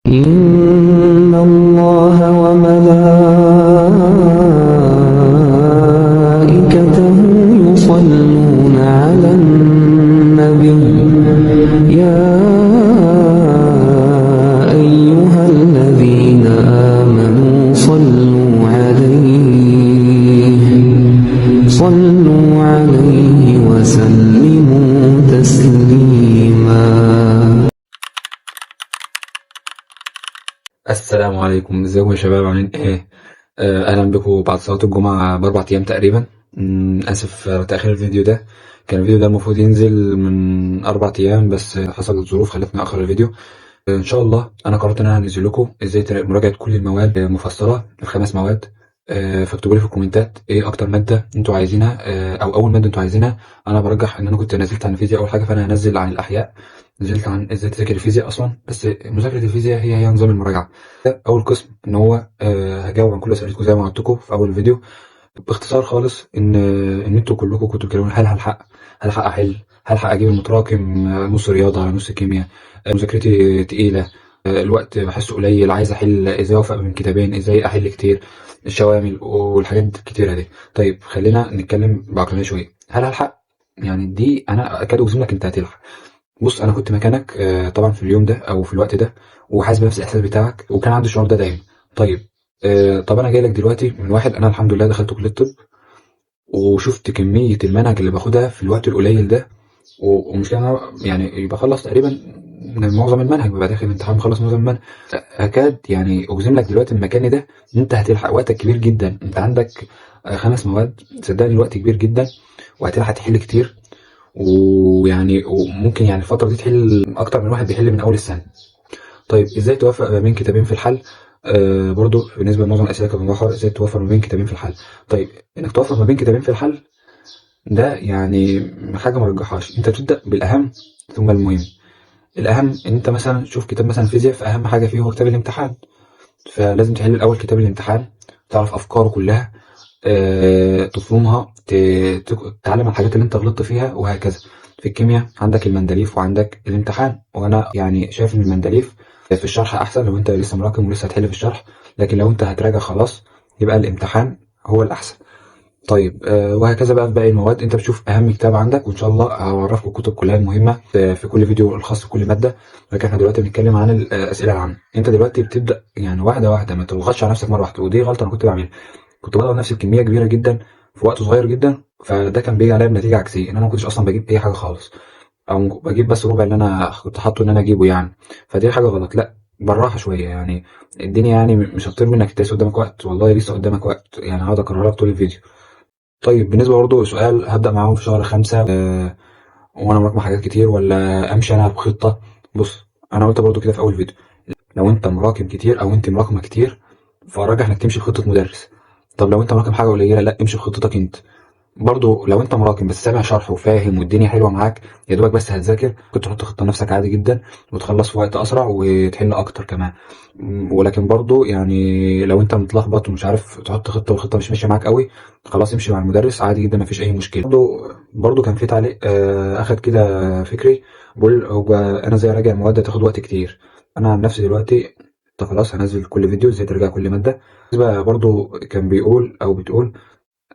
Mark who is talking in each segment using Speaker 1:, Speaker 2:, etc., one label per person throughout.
Speaker 1: إن الله وملائكته يصلون على النبي يا أيها الذين آمنوا صلوا عليه وسلموا تسليما.
Speaker 2: السلام عليكم، ازيكم يا شباب؟ عاملين ايه؟ اهلا بكم بعد صلاة الجمعة ب4 ايام تقريبا. اسف على تأخير الفيديو ده. كان الفيديو ده المفروض ينزل من 4 ايام، بس حصلت ظروف خلتني اخر الفيديو. ان شاء الله انا قررت ان انا هنزل لكم ازاي مراجعة كل المواد مفصلة، ال5 مواد. فاكتبوا لي في الكومنتات ايه اكتر مادة انتوا عايزينها، او اول مادة انتوا عايزينها. انا برجح ان انا كنت نزلت عن الفيزياء اول حاجة، فانا هنزل عن الاحياء. نزلت عن ازاي تذاكر الفيزياء اصلا، بس مذاكرة الفيزياء هي نظام المراجعة. اول قسم ان هو هجاوب عن كل اسئلتكم زي ما وعدتكم في اول فيديو. باختصار خالص ان انتوا كلكم كنتوا بتكلموني هل هلحق احل، هلحق اجيب المتراكم، نص رياضة على نص كيمياء، مذاكرتي تقيلة، الوقت بحسه قليل، عايز احل، ازاي اوفق بين كتابين، ازاي احل كتير، الشوامل والحاجات الكتيرة دي. طيب خلينا نتكلم بعقلانيه شوية. هل هلحق؟ دي انا اكاد اجزم لك انت هتلحق. انا كنت مكانك، طبعا في اليوم ده او في الوقت ده، وحاسس بنفس الاحساس بتاعك، وكان عندي الشعور ده دايما. طب انا جاي لك دلوقتي من واحد انا الحمد لله دخلت كليه الطب، وشفت كمية المنهج اللي باخدها في الوقت القليل ده، ومش انا بخلص تقريبا معظم المنهج، ببقى داخل الامتحان مخلص معظم المنهج. اكاد اجزم لك دلوقتي المكان ده ان انت هتلحق، وقتك كبير جدا، انت عندك 5 مواد، صدقني الوقت كبير جدا، وهتلحق تحل كتير، وممكن الفترة دي تحل أكتر من واحد بيحل من أول السنة. طيب إزاي توفق ما بين كتابين في الحل؟ برضو بالنسبة لمعظم الأسئلة كانت بتوفر إزاي توفق ما بين كتابين في الحل. طيب إنك توفق ما بين كتابين في الحل ده حاجة ما رجحهاش. أنت بتبدأ بالأهم ثم المهم. الأهم إن أنت مثلا تشوف كتاب مثلا فيزياء، فأهم حاجة فيه هو كتاب الامتحان، فلازم تحل الأول كتاب الامتحان، تعرف أفكاره كلها، تفهمها، تتعلم الحاجات اللي انت غلطت فيها وهكذا. في الكيمياء عندك المندليف وعندك الامتحان، وانا شايف ان المندليف في الشرح احسن لو انت لسه مراكم ولسه هتحل في الشرح، لكن لو انت هتراجع خلاص يبقى الامتحان هو الاحسن. وهكذا بقى في باقي المواد. انت بتشوف اهم كتاب عندك، وان شاء الله هعرفكم الكتب كلها المهمة في كل فيديو الخاص بكل مادة، لكن احنا دلوقتي بنتكلم عن الاسئلة العامة. انت دلوقتي بتبدا واحدة واحدة، ما تضغطش على نفسك مرة واحدة، ودي غلطه انا كنت بعملها، كنت بضغط نفسي بكمية كبيرة جدا في وقت صغير جدا، فده كان بيجي عليا بنتيجة عكسية، ان انا ما كنتش اصلا بجيب اي حاجة خالص، او بجيب بس ربع اللي انا كنت حاطه ان انا اجيبه. فدي حاجة غلط. لا بالراحة شوية، الدنيا مش هتطير منك، انت لسه قدامك وقت، والله لسه قدامك وقت، هقعد اكررها طول الفيديو. طيب بالنسبة برضه سؤال، هبدا معاهم في شهر 5، وانا مراكمه حاجات كتير ولا امشي انا بخطه؟ انا قلت برضه كده في اول فيديو، لو انت مراكم كتير او انت مراكمه كتير فارجح انك تمشي بخطه مدرس. طب لو انت مراكم حاجة قليله، لا امشي بخطتك انت. برضه لو انت مراكم بس سامع شرح وفاهم والدنيا حلوة معاك، يا دوبك بس هتذاكر، كنت تحط خطه لنفسك عادي جدا وتخلص في وقت اسرع وتحل اكتر كمان. ولكن برضه لو انت متلخبط ومش عارف تحط خطه والخطه مش ماشية معاك قوي، خلاص امشي مع المدرس عادي جدا، مفيش اي مشكلة. برضه كان في تعليق، اخد كده فكري، بيقول هو انا ازاي اراجع المواد هتاخد وقت كتير. انا عن نفسي دلوقتي طب خلاص هنزل كل فيديو ازاي ترجع كل مادة. بالنسبة برضه كان بيقول او بتقول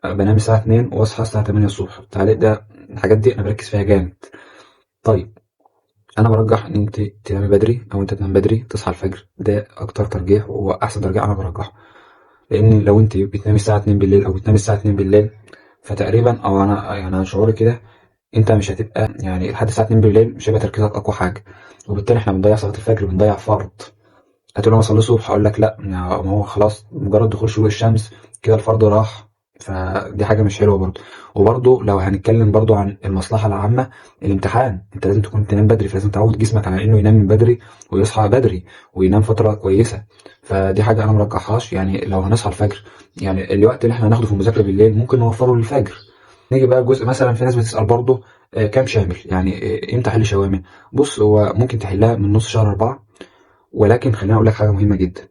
Speaker 2: بنام الساعة 2 واصحى الساعة 8 الصبح. التعليق ده الحاجات دي انا بركز فيها جامد. طيب انا برجح ان انت تنامي بدري او انت تنام بدري تصحى الفجر، ده اكتر ترجيح واحسن ترجيح انا برجحه، لان لو انت بتنامي الساعة 2 بالليل او بتنامي الساعة 2 بالليل فتقريبا، او انا انا شعوري كده، انت مش هتبقى لحد الساعة 2 بالليل مش هيبقى تركيزك اقوى حاجة، وبالتالي احنا بنضيع صلاة الفجر، بنضيع فرض. هتقول لي ما اصلي الصبح، هقول لك لا، ما هو خلاص مجرد دخول شروق الشمس كده الفرض راح، فدي حاجة مش حلوة برضه. وبرضه لو هنتكلم برضه عن المصلحة العامة، الامتحان انت لازم تكون تنام بدري، فلازم تعود جسمك على انه ينام من بدري ويصحى بدري وينام فترة كويسة، فدي حاجة انا مرجحهاش. لو هنصحى الفجر، الوقت اللي احنا هناخده في المذاكرة بالليل ممكن نوفره للفجر. نيجي بقى جزء مثلا في ناس بتسأل برضه، كام شامل، امتى احل شوامل؟ هو ممكن تحلها من نص شهر 4، ولكن خليني اقول لك حاجة مهمة جدا.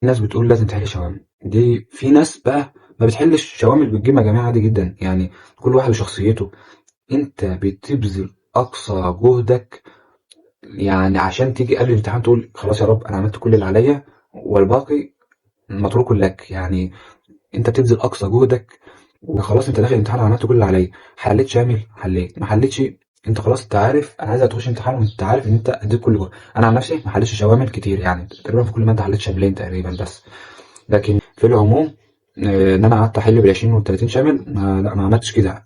Speaker 2: الناس بتقول لازم تحل شوامل، دي في ناس بقى ما بتحلش شوامل بتجيب مجاميع عادي جدا، كل واحد وشخصيته. انت بتبذل اقصى جهدك يعني عشان تيجي قبل الامتحان تقول خلاص يا رب انا عملت كل اللي عليا والباقي متروك لك. يعني انت بتبذل اقصى جهدك وخلاص، انت داخل الامتحان عملت كل اللي عليا، حليت شامل حليت، ما حليتش انت خلاص انت عارف انا عايز تخش امتحان وانت عارف ان انت اديت كل جهد. انا عن نفسي ما حليتش شوامل كتير، يعني تقريبا في كل مادة حليت شاملين تقريبا بس، لكن في العموم ان انا قعدت احل بال 20 وال 30 شامل لا ما عملتش كده،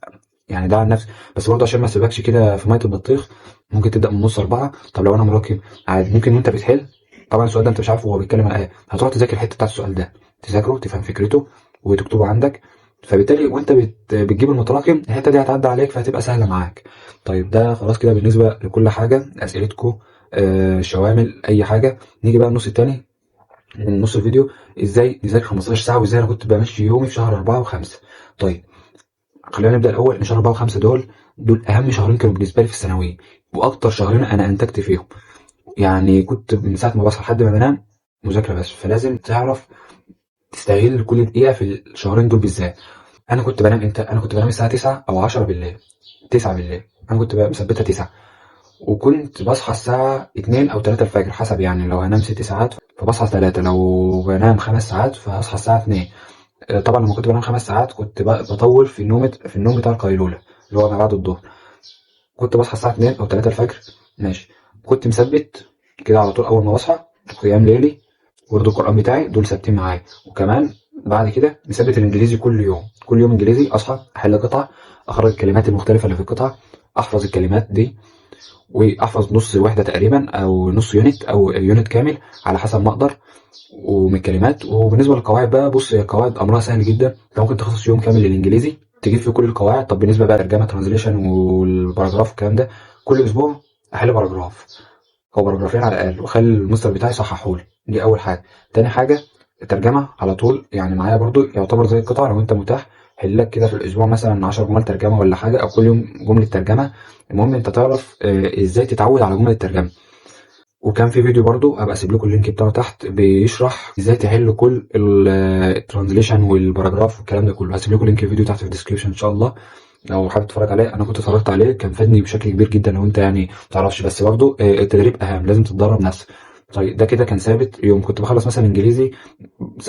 Speaker 2: يعني ده عن نفسي. بس برضه عشان ما اسيبكش كده في مية البطيخ، ممكن تبدا من نص 4. طب لو انا مراكم عادي، ممكن وانت بتحل طبعا السؤال ده انت مش عارفه هو بيتكلم عن ايه، هتقعد تذاكر الحتة بتاعت السؤال ده، تذاكره تفهم فكرته وتكتبه عندك، فبالتالي وانت بتجيب المتراكم الحتة دي هتعدي عليك فهتبقى سهلة معاك. طيب ده خلاص كده بالنسبة لكل حاجة، اسئلتكم، شوامل اي حاجة. نيجي بقى النص الثاني من نص الفيديو، ازاي نذاكر 15 ساعة وازاي انا كنت بمشي يومي في شهر 4 و5. طيب خلينا نبدا الاول ان شهر 4 و5 دول اهم شهرين كانوا بالنسبة لي في الثانوية، واكتر شهرين انا انتجت فيهم. يعني كنت من ساعة ما بصحى لحد ما بنام مذاكرة بس، فلازم تعرف تستغل كل دقيقة في الشهرين دول بالذات. انا كنت بنام امتى؟ انا كنت بنام الساعة 9 او 10 بالليل، 9 بالليل انا كنت مثبتها 9، وكنت بصحى الساعة 2 او 3 الفجر حسب، يعني لو هنام 6 ساعات فبصحى 3، لو بنام 5 ساعات فهصحى الساعة 2. طبعا لما كنت بنام 5 ساعات كنت بطول في النوم بتاع القيلوله اللي هو ما بعد الظهر، كنت بصحى الساعة 2 او 3 الفجر ماشي. كنت مثبت كده على طول اول ما بصحى قيام ليلي ورد القران بتاعي، دول ثابتين معايا. وكمان بعد كده مثبت الانجليزي كل يوم، كل يوم انجليزي، اصحى احل قطعه، اخرج الكلمات المختلفة اللي في القطعة، احفظ الكلمات دي، واحفظ نص وحده تقريبا او نص unit او unit كامل على حسب ما اقدر ومن الكلمات. وبالنسبة للقواعد بقى، بص هي القواعد امرها سهل جدا، انت ممكن تخصص يوم كامل للانجليزي تجيب فيه كل القواعد. طب بالنسبة بقى للترجمة translation وال paragraph والكلام ده، كل اسبوع احل paragraph او باراجرافين على الاقل، واخلي المستر بتاعي يصححهولي، دي اول حاجة. تاني حاجة الترجمة على طول، يعني معايا برضو يعتبر زي القطع، لو انت متاح حل لك كده في الاسبوع مثلا 10 جمل ترجمه ولا حاجة، او كل يوم جملة ترجمه. المهم انت تعرف ازاي تتعود على جمل الترجمة. وكان في فيديو برضو هبقى اسيب لكم ال link بتاعه تحت بيشرح ازاي تحل كل ال translation وال paragraph والكلام ده كله، هسيب لكم link الفيديو تحت في ال description ان شاء الله لو حابب تتفرج عليه. انا كنت اتفرجت عليه كان فادني بشكل كبير جدا، لو انت يعني ما تعرفش، بس برضو التدريب اهم، لازم تتدرب نفسك. طيب ده كده كان ثابت يوم، كنت بخلص مثلا انجليزي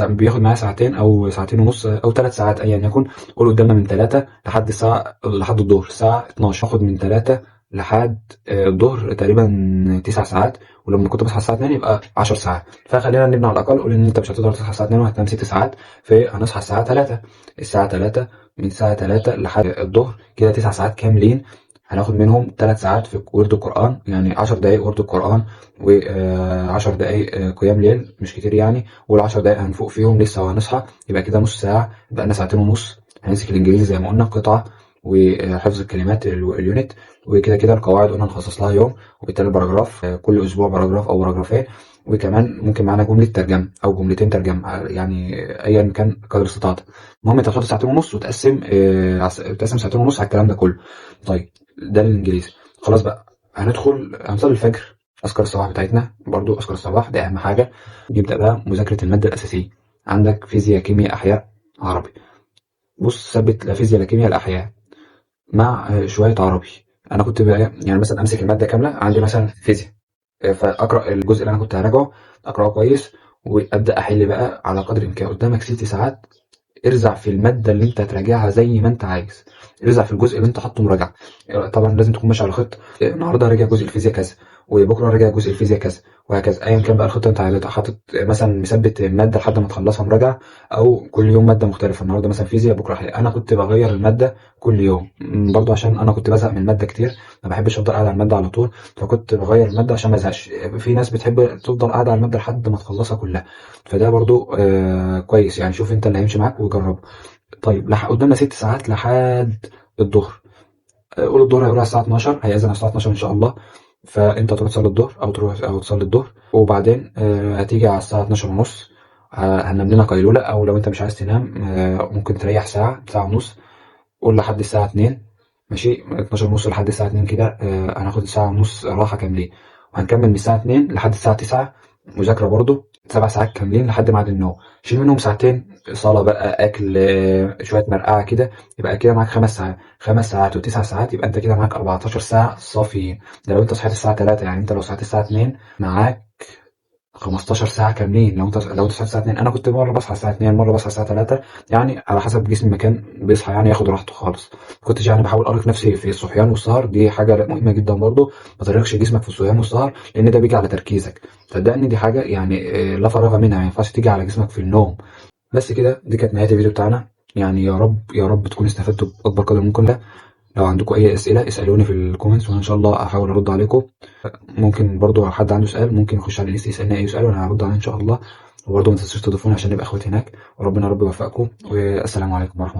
Speaker 2: بياخد معايا ساعتين او ساعتين ونص او 3 ساعات ايا يكن، قول قدامنا من 3 لحد الساعة لحد الظهر الساعة 12، اخد من 3 لحد الظهر تقريبا 9 ساعات، ولما كنت بصحى الساعة 2 يبقى 10 ساعات. فخلينا نبني على الاقل، قول ان انت مش هتقدر تصحى الساعة 2 وهتنام 6 ساعات، فهنصحى الساعة 3، الساعة 3 من الساعة 3 لحد الظهر كده 9 ساعات كاملين، هناخد منهم 3 ساعات في ورد القرآن، يعني 10 دقايق ورد القرآن و10 دقايق قيام ليل مش كتير يعني، وال10 دقايق هنفوق فيهم لسه وهنصحى، يبقى كده نص ساعة، يبقى لنا ساعتين ونص هنمسك الإنجليزي زي ما قلنا قطعة وحفظ الكلمات ال unit، وكده كده القواعد قلنا نخصص لها يوم، وبالتالي ال paragraph كل أسبوع paragraph أو باراجرافين، وكمان ممكن معانا جملة ترجمة أو جملتين ترجمة، يعني أيا كان قدر استطاعتك. المهم أنت تحط ساعتين ونص وتقسم تقسم ساعتين ونص على الكلام ده كله. طيب ده الانجليزي خلاص بقى، هندخل هنصلي الفجر، اذكار الصباح بتاعتنا برضو، اذكار الصباح ده اهم حاجة. نبدا بقى مذاكرة المادة الاساسية، عندك فيزياء كيمياء احياء عربي. بص ثبت لا فيزياء لا كيمياء لا احياء مع شوية عربي. انا كنت بقى يعني مثلا امسك المادة كاملة، عندي مثلا فيزياء فاقرا الجزء اللي انا كنت هراجعه اقراه كويس، وابدا احل بقى على قدر الامكان. قدامك 6 ساعات، ارزع في المادة اللي انت هتراجعها زي ما انت عايز، ارزع في الجزء اللي انت حاطه مراجعه. طبعا لازم تكون ماشي على خطه، النهارده راجع جزء الفيزياء كذا، وبكره راجع جزء الفيزياء كذا، وهكذا. ايا كان بقى الخطة انت عايزها، حاطط مثلا مثبت مادة لحد ما تخلصها مراجعه، او كل يوم مادة مختلفة، النهارده مثلا فيزياء بكره احياء. انا كنت بغير المادة كل يوم برضو عشان انا كنت بزهق من المادة كتير، ما بحبش افضل قاعد على المادة على طول، فكنت بغير المادة عشان ما ازهقش. في ناس بتحب تفضل قاعدة على المادة لحد ما تخلصها كلها، فده برضو كويس يعني، شوف انت اللي هيمشي معاك وجربه. طيب قدامنا 6 ساعات لحد الظهر، قول الظهر هيقول على الساعة 12، هيأذن على الساعة 12 ان شاء الله، فانت تروح تصلي الظهر او تروح او تصلي الظهر، وبعدين هتيجي على الساعة 12:30، هننام لنا قيلولة، او لو انت مش عايز تنام ممكن تريح ساعة، ساعة ونص، قول لحد الساعة 2، ماشي، 12:30 لحد الساعة 2 كده، هناخد ساعة ونص راحة كاملين، وهنكمل من الساعة 2 لحد الساعة 9 مذاكرة برضو 7 ساعات كاملين لحد ميعاد النوم، شيل منهم ساعتين صلاة بقى، اكل، شوية مرقعه كده، يبقى كده معاك 5 ساعات، 5 ساعات و9 ساعات، يبقى انت كده معاك 14 ساعة صافيين. ده لو انت صحيت الساعة 3، يعني انت لو صحيت الساعة 2 معاك 15 ساعة كاملين. لو انت صحيت الساعة 2، انا كنت مرة بصحى الساعة 2، مرة بصحى الساعة 3، يعني على حسب جسمي ما كان بيصحى، يعني ياخد راحته خالص. كنت يعني بحاول ارهق نفسي في الصحيان والسهر، دي حاجة مهمة جدا برضو، ما ترهقش جسمك في الصحيان والسهر لان ده بيجي على تركيزك. صدقني دي حاجة يعني لا فراغ منها، ما ينفعش تيجي على جسمك في النوم. بس كده، دي كانت نهاية الفيديو بتاعنا. يعني يا رب يا رب تكونوا استفدتوا باكبر قدر ممكن. ده لو عندكم اي اسئلة اسالوني في ال comments، وانا ان شاء الله احاول ارد عليكم. ممكن برضو لو حد عنده سؤال ممكن يخش على الانستا يسالني اي سؤال وانا هرد عليه ان شاء الله. وبرضو ما تنسوش تضيفوني عشان نبقى اخوات هناك، وربنا يا رب يوفقكم، والسلام عليكم ورحمة الله.